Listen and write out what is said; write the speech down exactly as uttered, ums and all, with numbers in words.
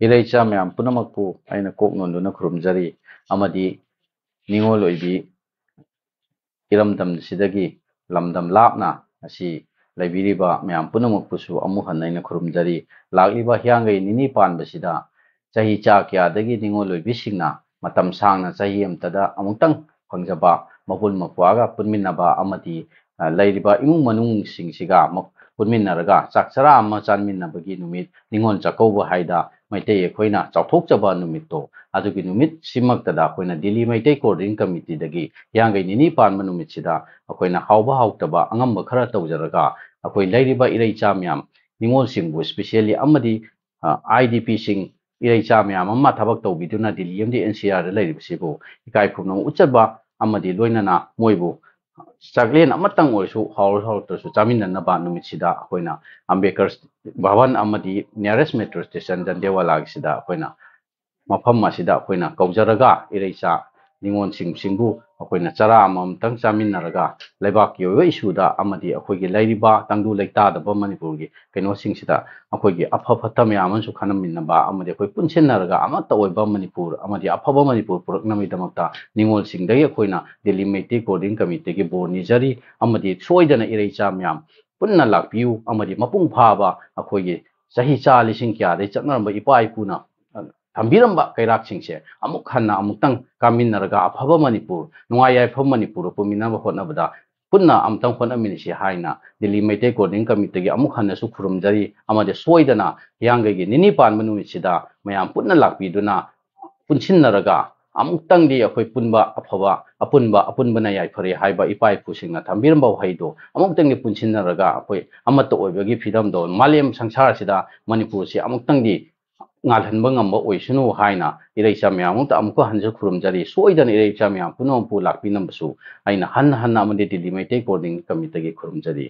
ꯏꯔꯩꯆꯥ ꯃꯌꯥꯝ ꯄꯨꯝꯅꯃꯛꯄꯨ ꯑꯩꯅ ꯀꯣꯛ ꯅꯣꯟꯗꯨꯅ ꯈꯨꯔꯨꯝꯖꯔꯤ, ꯑꯃꯗꯤ ꯅꯤꯉꯣꯜ ꯑꯣꯏꯕꯤ ꯏꯔꯝꯗꯝꯁꯤꯗꯒꯤ ꯂꯝꯗꯝ ꯂꯥꯞꯅ ꯑꯁꯤ ꯂꯩꯕꯤꯔꯤꯕ ꯃꯌꯥꯝ ꯄꯨꯝꯅꯃꯛꯄꯨꯁꯨ ꯑꯃꯨꯛ ꯍꯟꯅ ꯑꯩꯅ ꯈꯨꯔꯨꯝꯖꯔꯤ꯫ ꯂꯥꯛꯂꯤꯕ ꯍꯤꯌꯥꯡꯒꯩ ꯅꯤꯅꯤ ꯄꯥꯟꯕꯁꯤꯗ ꯆꯍꯤ ꯆꯥ ꯀꯌꯥꯗꯒꯤ ꯅꯤꯉꯣꯜ ꯑꯣꯏꯕꯤꯁꯤꯡꯅ ꯃꯇꯝ ꯁꯥꯡꯅ ꯆꯍꯤ ꯑꯃꯇꯗ ꯑꯃꯨꯛꯇꯪ ꯐꯪꯖꯕ ꯃꯄꯨꯟ ꯃꯧꯄ꯭ꯋꯥꯒ ꯄꯨꯟꯃꯤꯟꯅꯕ ꯑꯃꯗꯤ, ꯑ, ꯂꯩꯔꯤꯕ ꯏꯃꯨꯡ ꯃꯅꯨꯡꯁꯤꯡꯁꯤꯒ ꯑꯃꯨꯛ ꯄꯨꯟꯃꯤꯟꯅꯔꯒ ꯆꯥꯛ ꯆꯔꯥ ꯑꯃ ꯆꯥꯃꯤꯟꯅꯕꯒꯤ ꯅꯨꯃꯤꯠ ꯅꯤꯉꯣꯜ ꯆꯥꯛꯀꯧꯕ ꯍꯥꯏꯗ ꯃꯩꯇꯩ ꯑꯩꯈꯣꯏꯅ ꯆꯥꯎꯊꯣꯛꯆꯕ ꯅꯨꯃꯤꯠꯇꯣ, ꯑꯗꯨꯒꯤ ꯅꯨꯃꯤꯠꯁꯤꯃꯛꯇꯗ ꯑꯩꯈꯣꯏꯅ ꯗꯤꯜꯂꯤ ꯃꯩꯇꯩ ꯀꯣꯑꯣꯔꯗꯤꯅꯦꯁꯟ ꯀꯃꯤꯇꯤꯗꯒꯤ ꯍꯤꯌꯥꯡꯒꯩ ꯅꯤꯅꯤ ꯄꯥꯟꯕ ꯅꯨꯃꯤꯠꯁꯤꯗ ꯑꯩꯈꯣꯏꯅ ꯍꯥꯎꯕ ꯍꯥꯎꯇꯕ ꯑꯉꯝꯕ ꯈꯔ ꯇꯧꯖꯔꯒ ꯑꯩꯈꯣꯏ ꯂꯩꯔꯤꯕ ꯏꯔꯩꯆꯥ ꯃꯌꯥꯝ ꯅꯤꯉꯣꯜꯁꯤꯡꯕꯨ specially ꯑꯃꯗꯤ, ꯑ, IDPꯁꯤꯡ ꯏꯔꯩꯆꯥ ꯃꯌꯥꯝ ꯑꯃ ꯊꯕꯛ ꯇꯧꯕꯤꯗꯨꯅ ꯗꯤꯜꯂꯤ ꯑꯃꯗꯤ NCRꯗ ꯂꯩꯔꯤꯕꯁꯤꯕꯨ ꯏꯀꯥꯏ ꯈꯨꯝꯅꯕ ꯎꯠꯆꯕ ꯑꯃꯗꯤ ꯂꯣꯏꯅꯅ ꯃꯣꯏꯕꯨ ꯆꯥꯛꯂꯦꯟ ꯑꯃꯇꯪ ꯑꯣꯏꯔꯁꯨ ꯍꯥꯎꯔ ꯍꯥꯎꯇ꯭ꯔꯁꯨ ꯆꯥꯃꯤꯟꯅꯅꯕ ꯅꯨꯃꯤꯠꯁꯤꯗ ꯑꯩꯈꯣꯏꯅ ꯑꯝꯕꯦꯗꯀꯔ ꯚꯕꯟ ꯑꯃꯗꯤ nearest metro station ꯖꯟꯗꯦꯋꯥꯂꯥꯒꯤꯁꯤꯗ ꯑꯩꯈꯣꯏꯅ ꯃꯐꯝ ꯑꯁꯤꯗ ꯑꯩꯈꯣꯏꯅ ꯀꯧꯖꯔꯒ ꯏꯔꯩꯆꯥ ꯅꯤꯉꯣꯜꯁꯤꯡꯁꯤꯡꯕꯨ ꯑꯩꯈꯣꯏꯅ ꯆꯔꯥ ꯑꯃꯃꯝꯇꯪ ꯆꯥꯃꯤꯟꯅꯔꯒ ꯂꯩꯕꯥꯛꯀꯤ ꯑꯣꯏꯕ issueꯗ ꯑꯃꯗꯤ ꯑꯩꯈꯣꯏꯒꯤ ꯂꯩꯔꯤꯕ ꯇꯪꯗꯨ ꯂꯩꯇꯥꯗꯕ ꯃꯅꯤꯄꯨꯔꯒꯤ ꯀꯩꯅꯣꯁꯤꯡꯁꯤꯗ ꯑꯩꯈꯣꯏꯒꯤ ꯑꯐ ꯐꯠꯇ ꯃꯌꯥꯝ ꯑꯃꯁꯨ ꯈꯟꯅꯃꯤꯟꯅꯕ ꯑꯃꯗꯤ ꯑꯩꯈꯣꯏ ꯄꯨꯟꯁꯤꯟꯅꯔꯒ ꯑꯃꯠꯇ ꯑꯣꯏꯕ ꯃꯅꯤꯄꯨꯔ ꯑꯃꯗꯤ ꯑꯐꯕ ꯃꯅꯤꯄꯨꯔ ꯄꯨꯔꯛꯅꯕꯒꯤꯗꯃꯛꯇ ꯅꯤꯉꯣꯜꯁꯤꯡꯗꯒꯤ ꯑꯩꯈꯣꯏꯅ ꯗꯤꯜꯂꯤ ꯃꯩꯇꯩ ꯀꯣꯑꯣꯔꯗꯤꯅꯦꯁꯟ ꯀꯃꯤꯇꯤꯒꯤ ꯕꯣꯔ ꯅꯤꯖꯔꯤ꯫ ꯑꯃꯗꯤ ꯁꯣꯏꯗꯅ ꯏꯔꯩꯆꯥ ꯃꯌꯥꯝ ꯄꯨꯟꯅ ꯂꯥꯛꯄꯤꯌꯨ ꯑꯃꯗꯤ ꯃꯄꯨꯡ ꯐꯥꯕ ꯑꯩꯈꯣꯏꯒꯤ ꯆꯍꯤ ꯆꯥ ꯂꯤꯁꯤꯡ ꯀꯌꯥꯗꯒꯤ ꯆꯠꯅꯔꯝꯕ ꯏꯄꯥ ꯏꯄꯨꯅ, ꯑ, ꯊꯝꯕꯤꯔꯝꯕ ꯀꯩꯔꯥꯛꯁꯤꯡꯁꯦ ꯑꯃꯨꯛ ꯍꯟꯅ ꯑꯃꯨꯛꯇꯪ ꯀꯥꯃꯤꯟꯅꯔꯒ ꯑꯐꯕ ꯃꯅꯤꯄꯨꯔ, ꯅꯨꯡꯉꯥꯏ ꯌꯥꯏꯐꯕ ꯃꯅꯤꯄꯨꯔ ꯄꯨꯃꯤꯟꯅꯕ ꯍꯣꯠꯅꯕꯗ ꯄꯨꯟꯅ ꯑꯃꯨꯛꯇꯪ ꯍꯣꯠꯅꯃꯤꯟꯅꯁꯤ ꯍꯥꯏꯅ ꯗꯤꯜꯂꯤ ꯃꯩꯇꯩ ꯀꯣꯑꯣꯔꯗꯤꯅꯦꯁꯟ ꯀꯃꯤꯇꯤꯒꯤ ꯑꯃꯨꯛ ꯍꯟꯅꯁꯨ ꯈꯨꯔꯨꯝꯖꯔꯤ꯫ ꯑꯃꯗꯤ ꯁꯣꯏꯗꯅ ꯍꯤꯌꯥꯡꯒꯩꯒꯤ ꯅꯤꯅꯤ ꯄꯥꯟꯕ ꯅꯨꯃꯤꯠꯁꯤꯗ ꯃꯌꯥꯝ ꯄꯨꯟꯅ ꯂꯥꯛꯄꯤꯗꯨꯅ ꯄꯨꯟꯁꯤꯟꯅꯔꯒ ꯑꯃꯨꯛꯇꯪꯗꯤ ꯑꯩꯈꯣꯏ ꯄꯨꯟꯕ ꯑꯐꯕ, ꯑꯄꯨꯟꯕ, ꯑꯄꯨꯟꯕꯅ ꯌꯥꯏꯐꯔꯦ ꯍꯥꯏꯕ ꯏꯄꯥ ꯏꯄꯨꯁꯤꯡꯅ ꯊꯝꯕꯤꯔꯝꯕ ꯋꯥꯍꯩꯗꯣ ꯑꯃꯨꯛꯇꯪꯗꯤ ꯄꯨꯟꯁꯤꯟꯅꯔꯒ ꯑꯩꯈꯣꯏ ꯑꯃꯠꯇ ꯑꯣꯏꯕꯒꯤ ꯐꯤꯕꯝꯗꯣ ꯃꯥꯂꯦꯝ ꯁꯪꯁꯥꯔꯁꯤꯗ ꯃꯅꯤꯄꯨꯔꯁꯤ ꯑꯃꯨꯛꯇꯪꯗꯤ ꯉꯥꯜꯍꯟꯕ ꯉꯝꯕ ꯑꯣꯏꯁꯅꯨ ꯍꯥꯏꯅ ꯏꯔꯩꯆꯥ ꯃꯌꯥꯝ ꯑꯃꯇ ꯑꯃꯨꯛꯀ ꯍꯟꯅꯁꯨ ꯈꯨꯔꯨꯝꯖꯔꯤ꯫ ꯁꯣꯏꯗꯅ ꯏꯔꯩꯆꯥ ꯃꯌꯥꯝ ꯄꯨꯝꯅꯃꯛꯄꯨ ꯂꯥꯛꯄꯤꯅꯕꯁꯨ ꯑꯩꯅ ꯍꯟꯅ ꯍꯟꯅ ꯑꯃꯗꯤ ꯗꯤꯜꯂꯤ ꯃꯩꯇꯩ ꯀꯣꯑꯣꯔꯗꯤꯅꯦꯁꯟ ꯀꯃꯤꯇꯤꯗꯒꯤ ꯈꯨꯔꯨꯝꯖꯔꯤ꯫